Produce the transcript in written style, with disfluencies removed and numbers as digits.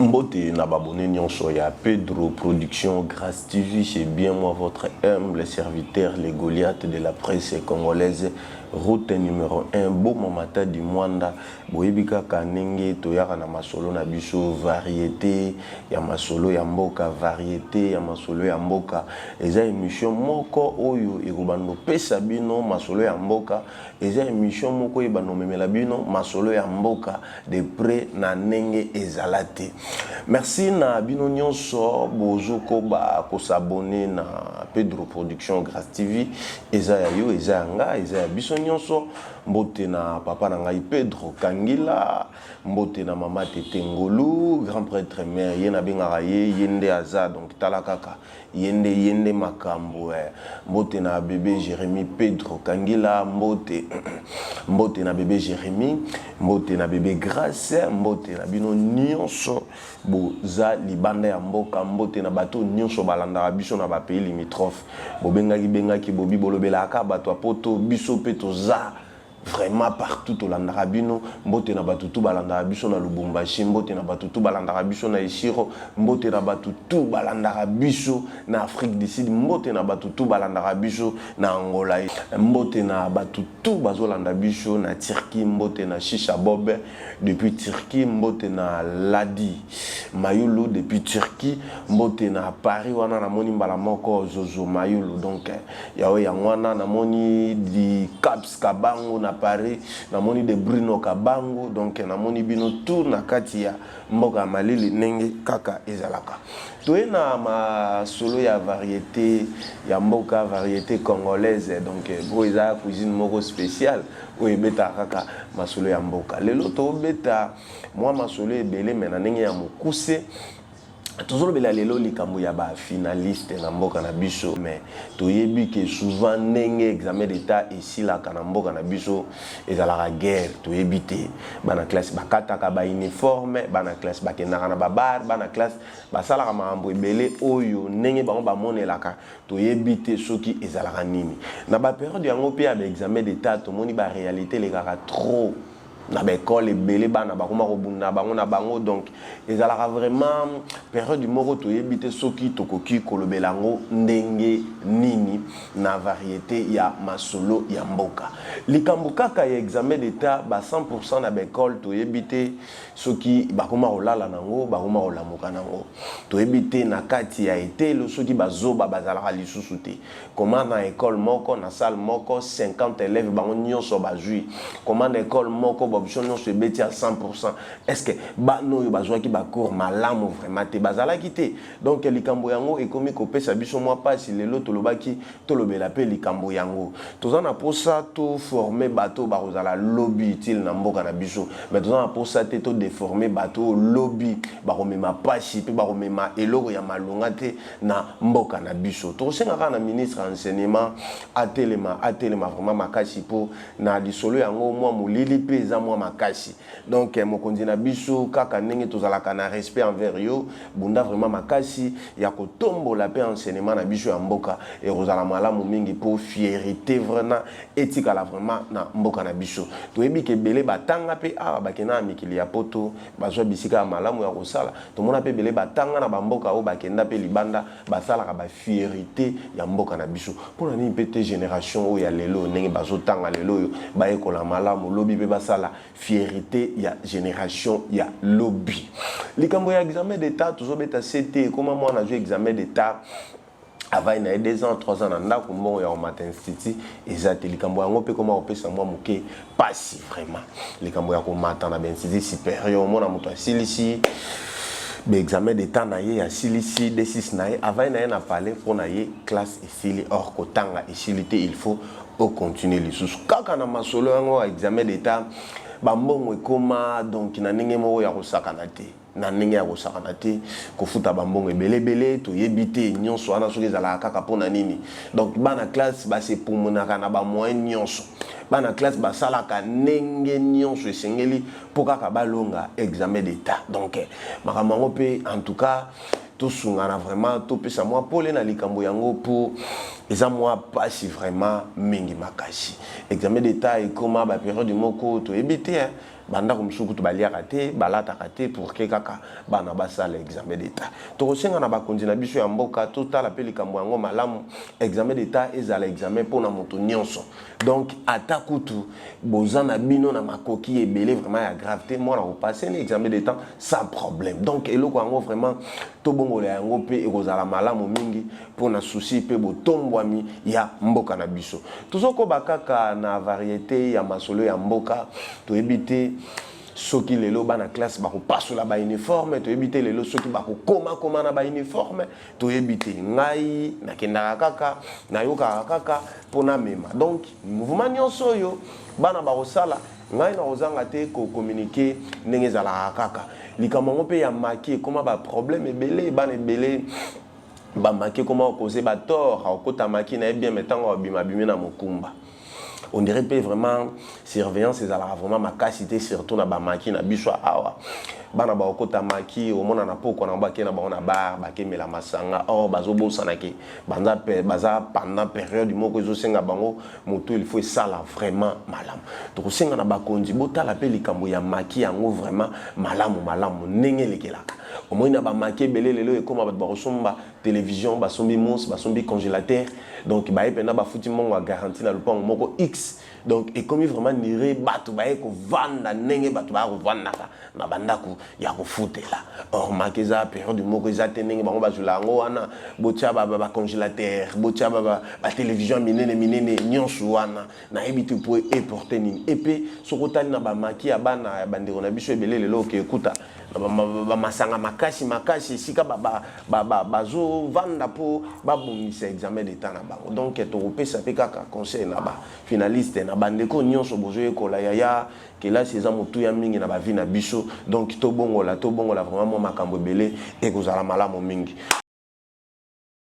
Mbote na ba abonnes nionso ya Pedro production Grace TV, c'est bien moi votre humble serviteur le Goliath de la presse congolaise, route numero 1 Boma Matadi Muanda, boyebi kaka ndenge toyaka na masolo na biso variete ya masolo ya mboka, variete ya masolo ya mboka eza emission moko oyo ekobanda kopesa bino masolo ya mboka. Eza emission moko ebanda komemela bino masolo ya mboka de près na ndenge ezala te. Merci na bino nyonso bozo koba ko s'abonner na Pedro Production Grace TV. Eza ya yo, eza ya nga, eza ya biso nyonso. Mbote na papa na ngai Pedro Kangila, mbote na mama Tete Ngolu, grand prêtre mère ye nabengaka ye, ye nde aza donc tala kaka. Ye nde ye nde makambo eh. Mbote na bebe Jeremie Pedro Kangila mbote mbote na bebe Jeremie mbote na bebe Grace mbote na bino nionso boza libanda ya mboka mbote na bato nionso balandaka biso na ba pays limitrophes bobengaki bengaki bobi bolobelaka kaka bato ya poto biso pe toza Vraiment partout tolandaka bino, mbote na batu tout balandaka biso na Lubumbashi, mbote na batu tout balandaka biso na Isiro, mbote na batu tout balandaka biso na Afrique du Sud, mbote na batu tout balandaka biso na Angola, mbote na batu tout bazolanda biso na Turquie, mbote na Shisha Bob depuis Turquie, mbote na Ladi Mayulu depuis Turquie, mbote na Paris wana namoni mbala moko Zozo Mayulu donc Yawe yango wana namoni di Caps Kabangu na Paris, namoni de Bruno Kabangu, donc namoni bino tout na kati ya mboka ya malili ndenge kaka ezalaka. Toye na masolo ya variete ya mboka, variete congolaise, donc oyo eza cuisine moko speciale oyo ebetaka kaka masolo ya mboka. Lelo tobeta mwa masolo ebele mais na ndenge ya mokuse. Tozolobela lelo likambo ya ba finaliste na mboka na biso mais toyebi ke souvent ndenge examen d'etat esilaka na mboka na biso ezalaka guerre toyebi te bana classe bakataka ba uniforme bana classe bakendaka na ba bar bana classe basalaka makambo ebele oyo ndenge bango bamonelaka toyebi te soki ezalaka nini na ba periode yango pe ya ba examen d'etat tomoni ba realite elekaka trop na ba ecole ebele bana bakoma kobunda bango na bango donc ezalaka vraiment periode moko toyebi te soki tokoki kolobela yango ndenge nini na variete ya masolo ya mboka likambo kaka ya examen d'etat ba 100% na ba ecole toyebi te soki bakoma kolala nango bakoma kolamuka nango toyebi te na kati ya etelo soki bazoba bazalaka lisusu te Comment na ecole moko na salle moko 50 elèves bango nionso bazui comment na ecole moko ba option nionso ebeti à 100% est ce que bana oyo bazuaki ba cours malamu vraiment te bazalaki te donc likambo yango ekomi kopesa biso mwa pasi lelo tolobaki tolobela pe likambo yango toza na posa to former bato oyo bakozala lobi utile na mboka na biso mais toza na posa te to deformer bato oyo lobi bakomema pasi pe bakomema eloko ya malonga te na mboka na biso. Tokosenga kaka na ministre ya enseignement atelema, atelema vraiment makasi po na lisolo yango mwa molili pe eza mwa makasi. Donc mokonzi na biso kaka ndenge tozalaka na respect envers yo, bunda vraiment makasi ya kotombola pe enseignement na biso ya mboka ekozala malamu mingi po fierite vraiment etikala vraiment na mboka na biso. Toyebi ke ebele batanga pe awa bakenda na mikili ya poto bazwa bisika ya malamu ya kosala. Tomona pe ebele batanga na ba mboka oyo bakenda pe libanda basalaka ba fierite ya mboka na biso. Pona nini pe te generation oyo ya lelo oyo ndenge bazo tanga lelo oyo bayekola malamu lobi pe basala fierite ya generation ya lobi. Likambo ya examen d'etat tozo beta sete ekoma mwana azwi examen d'etat avandi na ye 2 ans 3 ans na ndako mbongo ya komata institut eza te likambo yango mpe ekoma kopesa mwa moke pasi vraiment likambo ya komata na bainstitut supérieur omona moto asilisi baexamen d'état na ye asilisi d6 na ye avandi na ye na palais mpo na ye classe esili or kotanga esili te il faut ocontinue lisusu kaka na masolo yango ya examen d'état bambongo ekoma donc na ndenge moko ya kosakana te Na ndenge ya kosakana te, kofuta ba mbongo ebele ebele, toyebi te nionso wana soki ezalaka kaka pona nini. Donc bana classe ba se promenaka na ba moyens nionso. Bana classe basalaka ndenge nionso esengeli po kaka balonga examen d'etat. Donc makambo yango pe en tout cas tosungana vraiment, topesa mwa pole na likambo yango po eza mwa pasi vraiment mingi makasi. Examen d'etat ekoma ba periode moko toyebi te hein. Bandako mosusu kutu baliaka te, balataka te pour que kaka bana basala examen d'Etat. Tokosenga na bakonzi na biso ya mboka totala mpe likambo yango malamu. Examen d'Etat ezala examen mpona moto nyonso. Donc ata kutu boza na bino na makoki ebele vraiment ya grave te, mwana kopasser na examen d'État sans problème. Donc eloko yango vraiment tobongola yango mpe ekozala malamu mingi mpona souci mpe botombwami ya mboka na biso. Tozokoba kaka na variété ya masolo ya mboka. Toyebi te soki lelo bana classe bakopasola bauniforme, toyebi te lelo soki bakokomakoma na bauniforme, toyebi te. Ngai nakendaka kaka, nayokaka kaka mpo namema. Donc mouvement nyonso oyo bana bakosala, ngai nakozanga te kocommuniquer ndenge ezalaka kaka. Likambo yango mpe ya maki ekóma baproblème ebele. Bana ebele bamaki ekóma kokoze batort. Akokota maki na ye bien, mais ntango abima, abimi na mokumba. On dirait mpe vraiment surveillance ezalaka vraiment makasi te, surtout na bamaki na biso awa. Bana bakokota maki, omona na pokwa na bake na bango na bar, bakemela masanga. Or bazobosana ke baza pendant période moko ezosenga bango moto, il faut esala vraiment malamu. Tokosenga na bakonzi botala mpe likambo ya maki yango vraiment malamu malamu ndenge elekelaka. Omoni na bamaki ebele lelo ekóma bato bakosomba télévision, basombi mousse, basombi congélateur. Donc baye mpenza bafuti mbongo ya garantie na lopango moko x. Donc ekomi vraiment nire bato baye kovanda ndenge bato baya kovandaka na bandako ya kofutela. Or maki eza période moko eza te ndenge bango bazwela yango wana. Botia bacongélateur, botia batélévision minene minene nyonso wana, nayebi te po eporte nini. Epe soki otali na bamaki ya bana ya bandeko na biso ebele lelo, oke ekuta bamasanga makasi makasi esika bazovanda mpo babongisa examen d'État na bango. Donc tokopesa mpe kaka conseil na bafinaliste, na bandeko nyonso bozoyekola. Yaya, kelasi eza motuya mingi na bavie na biso. Donc tobongola, tobongola vraiment mwa makambo ebele, ekozala malamu mingi.